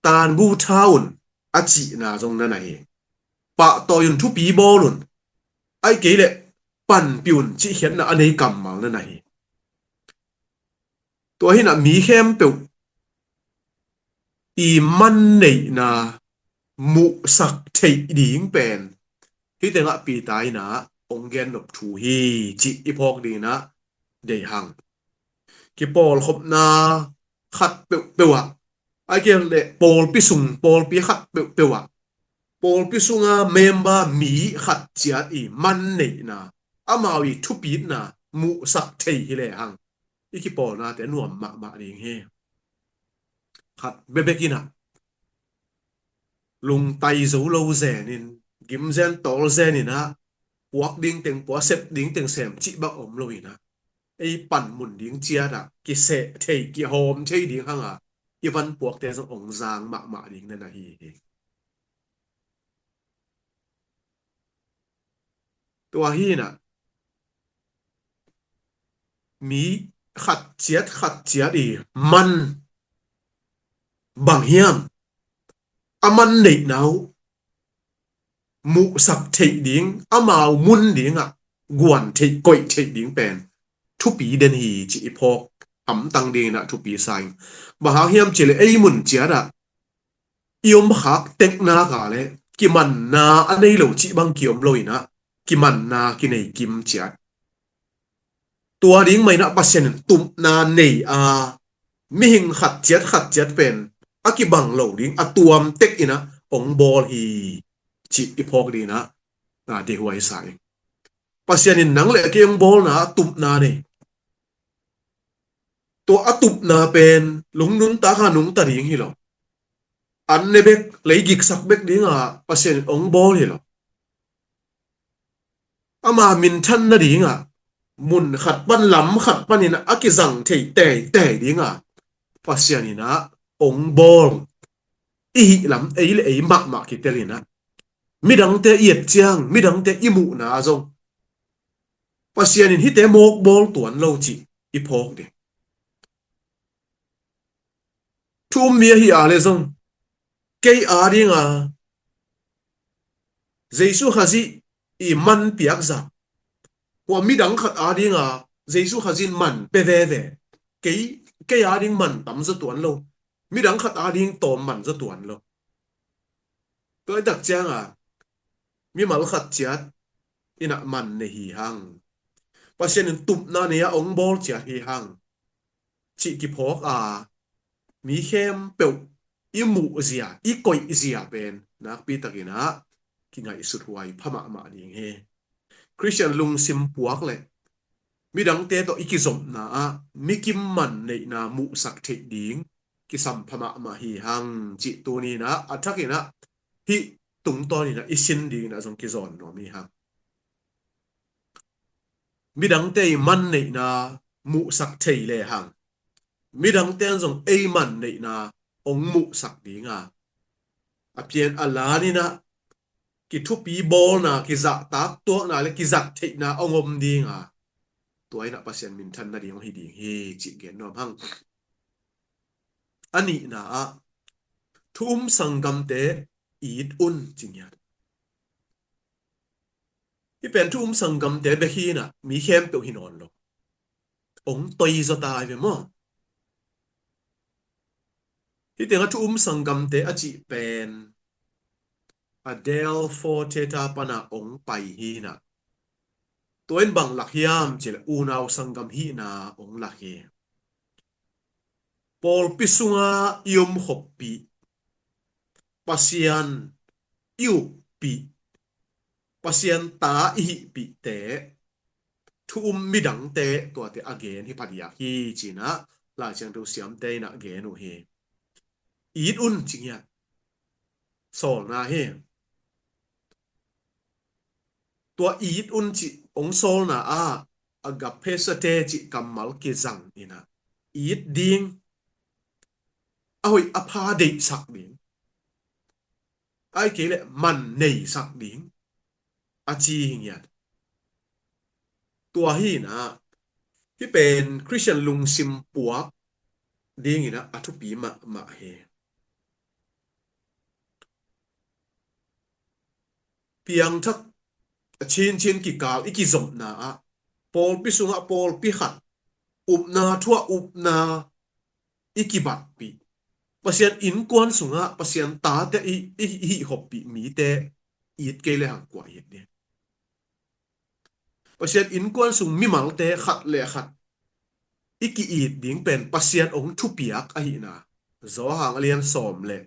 tanbu tha un a cihna zong na na hi. Pahtawi un, thupi bawl un, ahih kei leh panpih un cih khiatna a nei kammal na na hi. Tua hi inah mi khempeuh i man neihna muhsak theih ding pen hih tengah Peter inah hong gen nop thu hi cih i phawk ding inah deih hang. Kipawlkhopna khat peuhpeuh ah, ahih kei leh pawlpi sung, pawlpi khat peuhpeuh ah, pawlpi sunga member mi khat ciat i man neihna, amau i thupitna muhsak thei hi lehang i kipawlnate nuam mahmah ding hi. Khat bekbek inah lungtai zo lo zenin, gimzen tawl zen inah, puak ding teng puak, sep ding teng sem cih bang om lo inah, ei panmun ding ciatah kiseh thei, kihawm thei ding hanga i van puakte zong hong zang mahmah ding na na hi hi. Tua hi inah mi khat ciat khat ciat i man bang hiam, a man neihna uh muhsak theih ding, amau mun dingah guan theih, koih theih ding pen thupi den hi ci i phawk hamtang dingin ah thupi sa ing. Bang hang hiam cih leh ei mun ciat ah i om khak tekna ka le kimanna a nei lo cih bang kiom lo in ah kimanna kinei kim ciat. Tua ding mah in ah Pasian in tupna nei a, mihing khat ciat khat ciat pen a kibang lo ding a tuam tek in ah hong bawl hi cih i phawk ding in ah, na, dehuai sa ing. Pasian in nang le kei hong bawlna ah tupna nei. Tua a tupna pen lungnuntak a nungta ding hi lo. An ne bek, lei giksak bek dingah Pasian in hong bawl hi lo. Ama minthan nadingah mun khat pan, lam khat panin a kizang thei teitei dingah Pasian in ah hong bawl. I hih lam ei le ei mahmah kitel in ah, midangte i et ciang, midangte i muhna zong Pasian in hihte mawk bawl tuan lo cih i phawk ding. Thu um mi ahi a le zong, kei a dinga Jesu Khazih i man piak zah, hua midang khat a dinga Jesu Khazih in man pe veve. Kei, kei a ding man tam zaw tuan lo, midang khat a ding tawm man zaw tuan lo. Tua i tak cianga mimal khat ciat in ah man nei hi hang. Pasian in tupna nei a hong bawl ciat hi hang cih kiphawk a, mi khempeuh i muhzia, i koihzia pen nakpi takin ah kingaihsut huai pha mahmah ding hi. Khristian lungsim puak le midangte tawh i kizopna ah mikim man neihna muhsak theih ding kisam pha mahmah hi hang cih tuni in ah a thakin ah hih tungtawnin ah i sin dingin ah zong kizawn nuam hi hang. Midangte i man neihna muhsak thei le hang, midangte in zong ei man neihna hong muhsak dinga, a pian a lan in ah kithupi bawlna, kizahtak tuakna le kizat theihna hong om dinga, tua in ah Pasian minthan nading hong hi ding hi cih gen nuam hang. A nihna ah thu um sanggamte it un ci ngiat. Hih pen thu um sanggamte bek hi in ah mi khempeuh hi nawn lo. Hong toi zaw ta hi ve maw? Hih tengah thu um sanggamte a cih pen Adelphi Theta pana hong pai hi in ah, tua in bang lak hiam cih leh unau sanggam hihna hong lak hi. Pawlpi sunga i om khoppih, Pasian i ukpih, Pasian ta i hihpihte, thu um midangte tuate a gen hi phadiak hi ci in ah Lai Siangtho siamte in ah gen uh hi. It un ci ngiat. Sawlna hi. Tua it un cih hong sawlna ah agape sate cih kammal kizang in ah, it ding, a hoih a pha deihsak ding, ahih kei leh man neisak ding a ci hi ngiat. Tua hi in ah hih pen Khristian lungsim puak dingin ah a thupi mahmah hi. Piangthak a cincin kikal i kizopna ah, pawlpi sungah pawlpi khat, upna thu ah upna i kibatpih, Pasian innkuan sungah Pasian tate i, i, i hih khoppih mite it kei le hang kua it ding? Pasian innkuan sung mimalte khat le khat i ki-it ding pen Pasian hong thupiak ahihna Johan a lian sawm le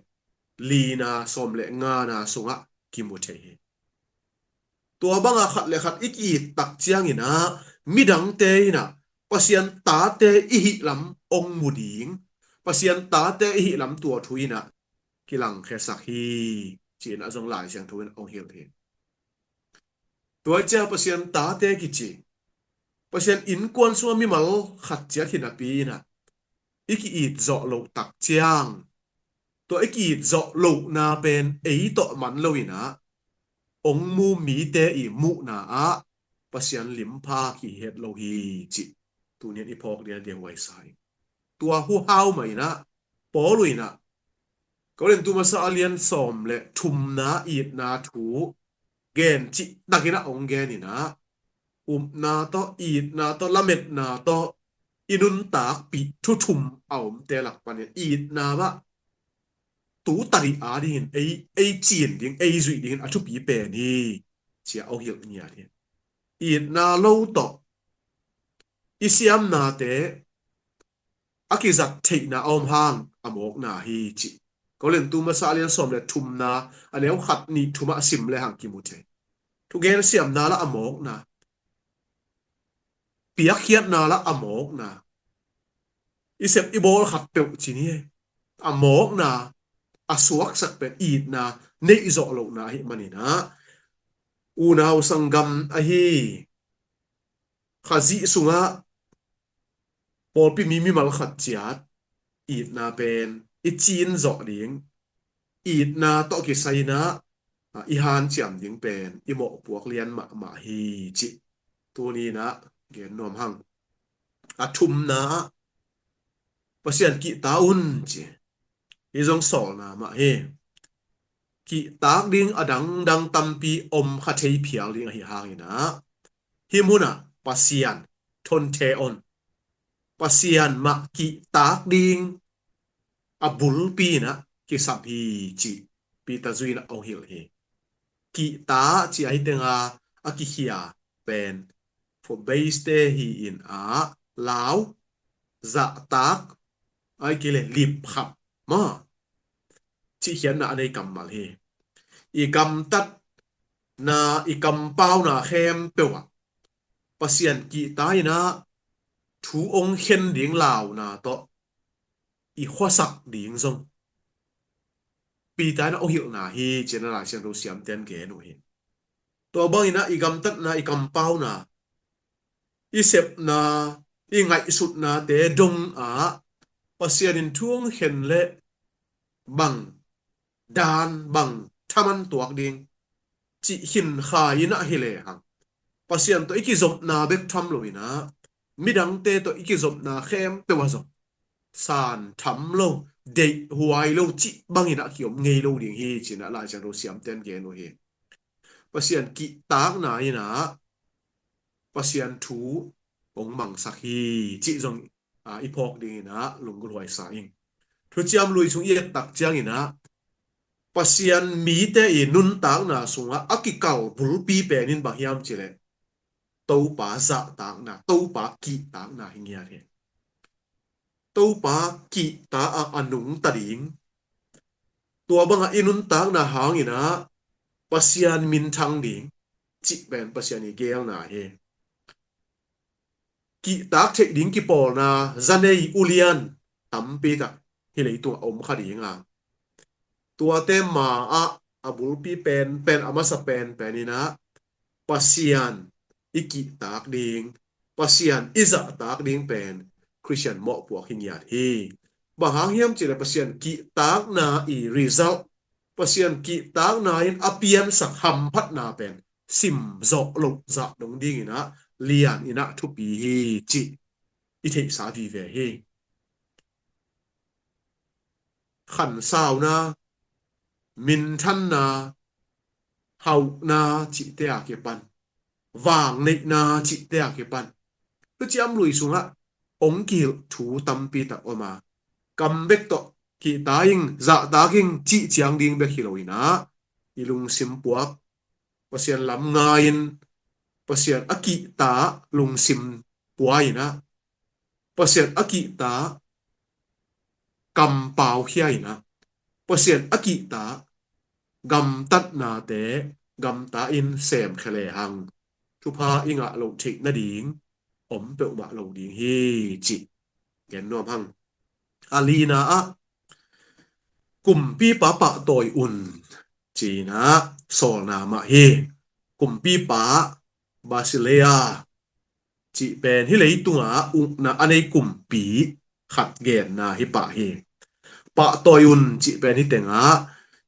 lina, sawm le ngana sungah kimu thei hi. Tua banga khat le khat i ki-it tak ciangin ah midangte in ah Pasian tate i hih lam hong mu ding, Pasian tate i hih lam tua thu in ah kilangkhiasak hi ci in ah zong Lai Siangtho in hong hilh hi. Tua ciang Pasian tate kici, Pasian innkuan sungah mimal khat ciat hi napi in ah i ki-it zawh loh tak ciang, tua i ki-it zawh lohna pen ei tawh man lo in ah hong mu mite i muhna ah Pasian limpha kihet lo hi cih tunian i phawk ding a dehuai sa hi. Tua huhau mah inah Paul uh inah Korintu masa a lian sawm le thumna itna thu gen cihtakin a hong gen inah upna tawh, itna tawh, lametna tawh i nuntakpih thu thum a omte lak panin itna mah tu tadih adingin ei, ei cin ding, ei zuih dingin a thupi pen hi, ci-a hong hilh ngiat hi. Itna lo tawh i siamnate a kizat theihna a om hang a mawkna hi, ci. Korintu masa a lian sawm le thumna a neu khat, nih, thum ah sim le hang kimu thei. Thugen siamna lah a mawkna, piakkhiatna lah a mawkna, i sep i bawl khat peuh ci ni, a mawkna, a suaksak pen itna neih zawh lohna ahih maninah unau sanggam ahi Khazih sungah pawlpi mi mimal khat ciat itna pen i cin zawh ding, itna tawh kisai inah i hanciam ding pen i mawhpuak lian mahmah hi, cih tuni inah gen nuam hang. A thumna ah Pasian kihta un, ci. Hi zong sawlna mah hi. Kihtak ding a dangdang tampi om kha thei phial ding ahi hanginah hih munah Pasian thonte on, Pasian mah kihtak ding a bulpi inah kisam hi, cih Peter zui inah hong hilh hi. Kihta ci ahi tenga a kikhia pen for base te hi inah lau, zahtak, ai kei le lipkhap mah cihkhiatna a nei kammal hi. I gamtatna, i kampauna khempeuh ah Pasian kihta inah thu hong khen ding launa tawh i khuasak ding zong Peter inah hong hilhna hi, ci-in a Lai Siangtho siamten gen uh hi. Tua banginah i gamtatna, i kampauna, i sepna, i ngaihsutnate dongah Pasian in thu hong khen leh bang dan, bang thaman tuak ding cih khin kha inah hi lehang Pasian tawh i kizopna bek tham lo inah midangte tawh i kizopna khempeuh ah zong san tham lo, deihhuai lo cih bangin a kiom ngei lo ding hi, ci-in a Lai Siangtho siamten gen uh hi. Pasian kihtakna inah Pasian thu hong mangsak hi cih zong, a, i phawk dingin a lunggulhhuai sa ing. Thuciam Lui sung i et tak ciangin a Pasian mite i nuntakna sungah a kikal bulpi pen in bang hiam cih leh Topa zahtakna, Topa kihtakna hi ngiat hi. Topa kihta a, a nungta ding, tua bangah i nuntakna hangin a Pasian minthang ding cih pen Pasian i geelna hi. Kihtak theih ding kipawlna zanei ulian tampi tak hih leitungah om kha ding a, tuate ma-ah a bulpi penpen, a masa penpen in a Pasian i kihtak ding, Pasian i zahtak ding pen Khristian mawhpuak hi ngiat hi. Bang hang hiam cih leh Pasian kihtakna i result, Pasian kihtakna in a piansak hamphatna pen simzawh loh zah dong dingin a lian in a thupi hi cih i theihsa vive hi. Khansauna, minthanna, hauhna cihte a kipan, vangneihna cihte a kipan, Thuciam Lui sungah hong kihilh thu tampi tak om a, kam bek tawh kihta ing, zahtak ing cih ciang ding bek hi lo in a, i lungsim puak, Pasian lam ngai-in, Pasian a kihta lungsim pua in a, Pasian a kihta kampau khia in a, Pasian a kihta gamtatnate gamta in semkhia lehang thupha i ngah loh theih nading om peuhmah lo ding hi cih gen nuam hang. A lina ah kumpipa pahtawi un ci-in a sawlna mah hi. Kumpipa Basileia cih pen hih leitungah ukna a nei kumpi khat genna hi pah hi. Pahtawi un cih pen hih tengah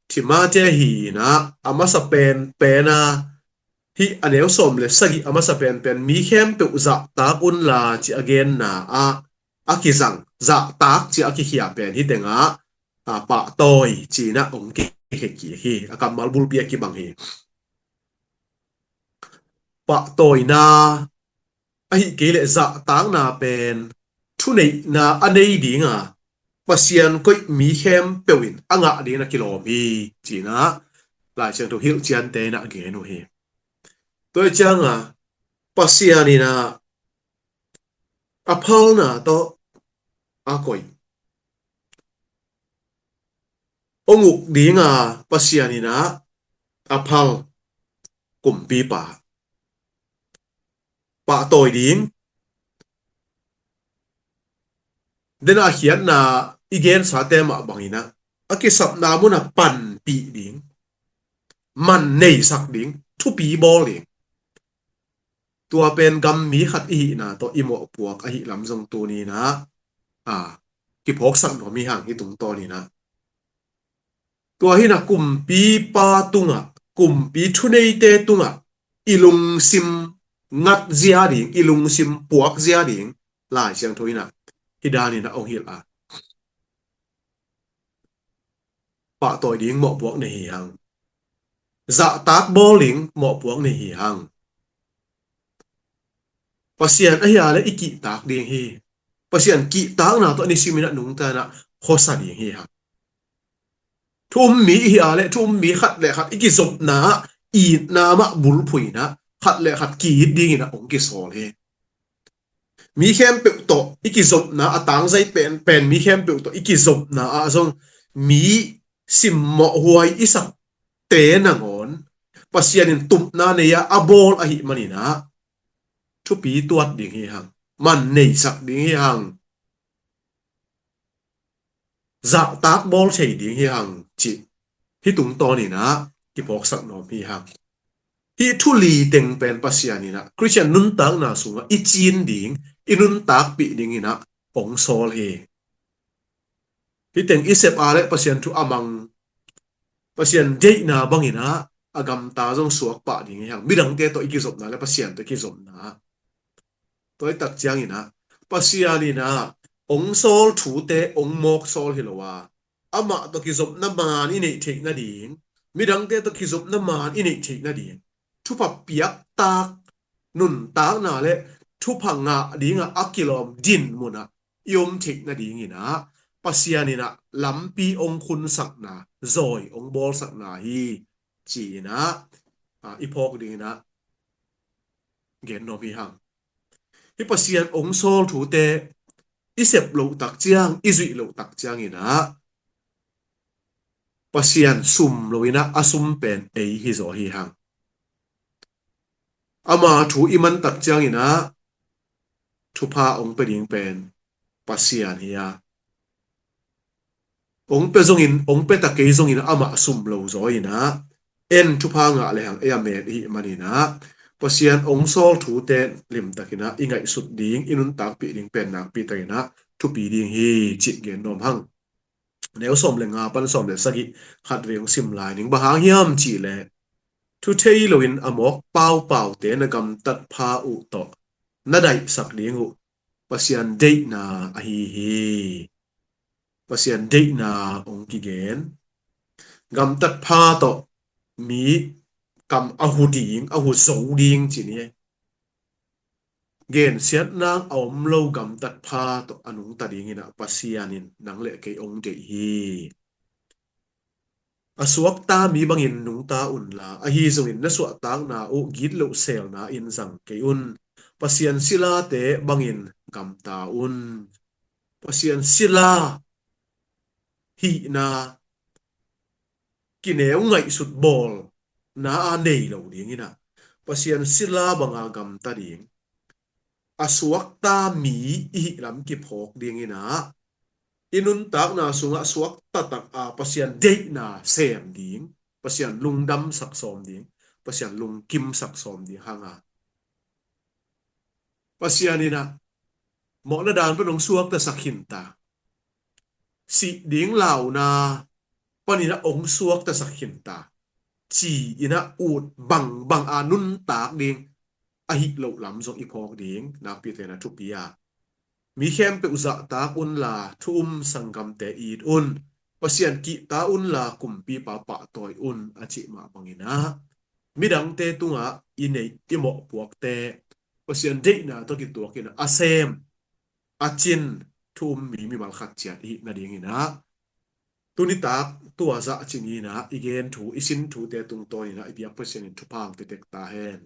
Timate hi in a, a masa penpen a Hih a neu sawm le sagih a masa penpen, mi khempeuh zahtak unla ci a genna ah a kizang, zahtak ci a kikhia pen hih tengah, a, pahtawi ci-in ah hong kikhe kik hi. A kammal bulpi a kibang hi. Pahtawina ahih kei leh zahtakna pen thuneihna a nei dinga Pasian koih mi khempeuh in a ngah dingin a kilawm hi, ci-in ah Lai Siangtho hilhciante in ah gen uh hi. Tua hi cianga Pasian in ah a phalna tawh a koih, hong uk dinga Pasian in ah a phal kumpipa pahtawi ding. Dena khiatna i gensate mah bangin ah a kisapna munah panpih ding, man neisak ding, thupi bawl ding. Tua pen gam mi khat i hihna tawh i mawhpuak ahih lam zong tuni-in ah, a, kiphawksak nuam hi hang, hih tungtawnin ah. Tua hi-in ah kumpipa tungah, kumpi thuneite tungah i lungsim ngat zia ding, i lungsim puak zia ding Lai Siangtho in ah hih danin ah hong hilh a, pahtawi ding mawhpuak nei hi hang. Zahtak bawl ding mawhpuak nei hi hang. Pasian ahi a leh i kihtak ding hi. Pasian kihtakna tawh a nisimin ah nungta in ah khuasa ding hi hang. Thu um mi i hi a leh thu um mi khat le khat i kizopna ah itna mah bulphuh in ah khat le khat ki-it dingin ah hong kisawl hi. Mi khempeuh tawh i kizopna, a tangzai penpen mi khempeuh tawh i kizopna ah zong mi simmawh huai i sakte nangawn Pasian in tupna nei-a a bawl ahih manin ah thupi tuat ding hi hang, man neisak ding hi hang, zahtak bawl thei ding hi hang cih hih tungtawnin ah kiphawksak nuam hi hang. Hih thu li teng pen Pasian in ah Khristian nuntakna sungah i cin ding, i nuntakpih dingin ah hong sawl hi. Hih teng i sep a leh Pasian thu a mang, Pasian deihna bangin ah a gamta zong suak pah ding hi hang. Midangte tawh i kizopna le Pasian tawh i kizopna, tua hi tak ciangin ah Pasian in ah hong sawl thute hong mawk sawl hi lo a, amah tawh kizopna maan i neih theih nading, midangte tawh kizopna maan i neih theih nading, thupha piaktak, nuntakna le thupha ngah dingah a kilawm din munah i om theih nadingin ah Pasian in ah lampi hong khunsakna, zawi hong bawlsakna hi, ci-in ah, a, i phawk dingin ah gen nuam hi hang. Hih Pasian hong sawl thute i sep loh tak ciang, i zuih loh tak ciangin ah Pasian sum loin ah a sum pen ei hi zaw hi hang. Ama thu i man tak ciangin ah thupha hong pia ding pen Pasian hi a, hong pia zongin, hong pia ta kei zongin amah sum lo zaw in ah, en thupha ngah lehang ei a met i hih manin ah Pasian hong sawl thute limtakin ah i ngaihsut ding, i nuntakpih ding pen nakpi takin ah thupi ding hi, cih gen nuam hang. Neu sawm le nga pan sawm le sagih khatvei hong sim lai ning. Bang hang hiam cih leh, thu thei loin a mawk paupaute na gamtat pha uh tawh na daihsak ding uh Pasian deihna ahi hi. Pasian deihna hong kigen. Gamtat pha tawh mi kam a hu ding, a hu zo ding ci ni. Gensiatna a om lo gamtat pha tawh a nungta dingin ah Pasian in nang le kei hong deih hi. A suakta mi bangin nungta unla, ahi zongin na suahtakna uh gitloh selna in zang kei un. Pasian silate bangin gamta un. Pasian sila hihna kineu ngaihsut bawlna a nei lo dingin ah Pasian sila banga gamta ding, a suakta mi i hih lam kiphawk dingin ah i nuntakna sungah suakta tak a Pasian deihna sem ding, Pasian lungdamsak sawm ding, Pasian lungkimsak sawm ding hanga Pasian in ah mawhna dan pan hong suaktasak khin ta. Sih ding launa panin ah hong suaktasak khin ta. ci-in ah ut bangbang a nuntak ding ahih loh lam zong i phawk ding nakpi takin ah thupi a. Mi khempeuh zahtak unla thu um sanggamte it un. Pasian kihta unla kumpipa pahtawi un a cih mah bangin ah midangte tungah i neih i mawhpuakte Pasian deihna tawh kituakin ah a sem a cin thu um mi mimal khat ciat i hih nadingin ah tunitak tua zah cingin ah i gen thu i sin thute tungtawnin ah i biak Pasian in thupha hong pia tek ta hen.